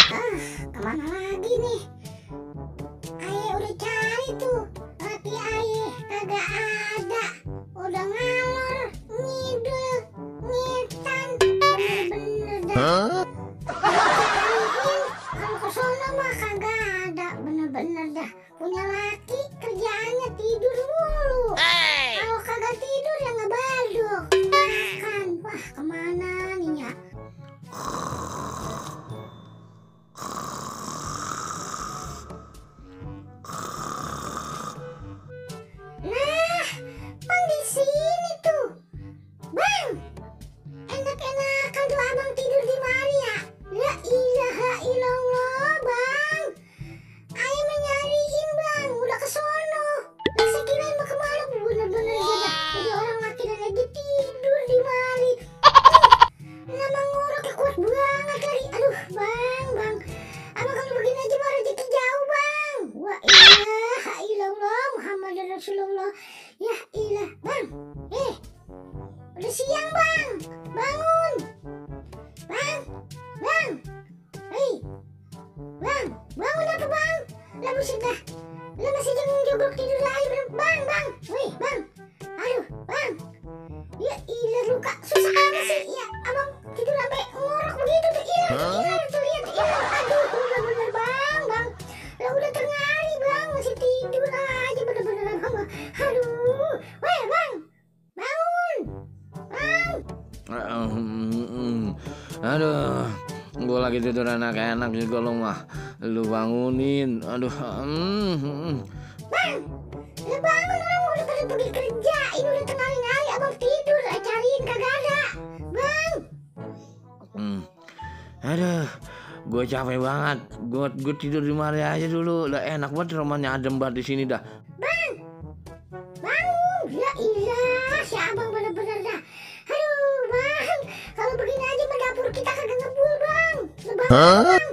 Kemana lagi nih? Aye udah cari tuh, laki aye kagak ada. Udah ngalor, ngidul, ngitan, bener-bener dah. Kalau ke sono mah kagak ada, bener-bener dah. Punya laki kerjaannya tidur mulu. Kalau kagak tidur ya ngebaduk. Makan, wah kemana nih ya? Nah, Bang di sini tuh. Bang, enak-enakan tuh abang tidur di mari ya. La ilaha illallah, Bang. Ayo menyariin, Bang. Udah ke sono. Saya kirain mau kemana, bener-bener aja. Jadi orang laki dan lagi tidur di mari. Nama ngoroknya kuat banget lagi. Aduh, Bang. Abang kalau begini aja mah rezeki jauh, Bang. Wa ilaha illallah Muhammad Rasulullah. Ya ilah, Bang. Udah siang, Bang. Bangun. Bang. Hei. Bang, bangun apa, Bang? Lah buset dah. Lah masih jogok tidur lagi, Bang. Wih, Bang. Aduh, Bang. Ya ilah luka. Susah amat sih. Ya, abang tidur sampai ngorok begitu tuh. Ilah tuh lihat. Aduh, bener-bener, Bang. Lah udah tengah, Bang. Masih tidur aja bener-bener, Bang. Aduh. Weh, Bang. Bangun. Bang. Aduh, gue lagi tidur enak-enak juga lo mah. Lu bangunin. Aduh. Bang, lu bangun, orang udah pada pergi kerja. Ini udah tengah hari abang tidur. Cariin kagak ada. Bang. Aduh, gue capek banget. Gue tidur di mari aja dulu. Udah enak banget, rumahnya adem banget di sini dah. Bang, bangun. Ya ilah, si abang bener-bener dah. Aduh, Bang. Kalau begini aja mah dapur kita kagak ngebul, Bang. Lu bangun, Bang.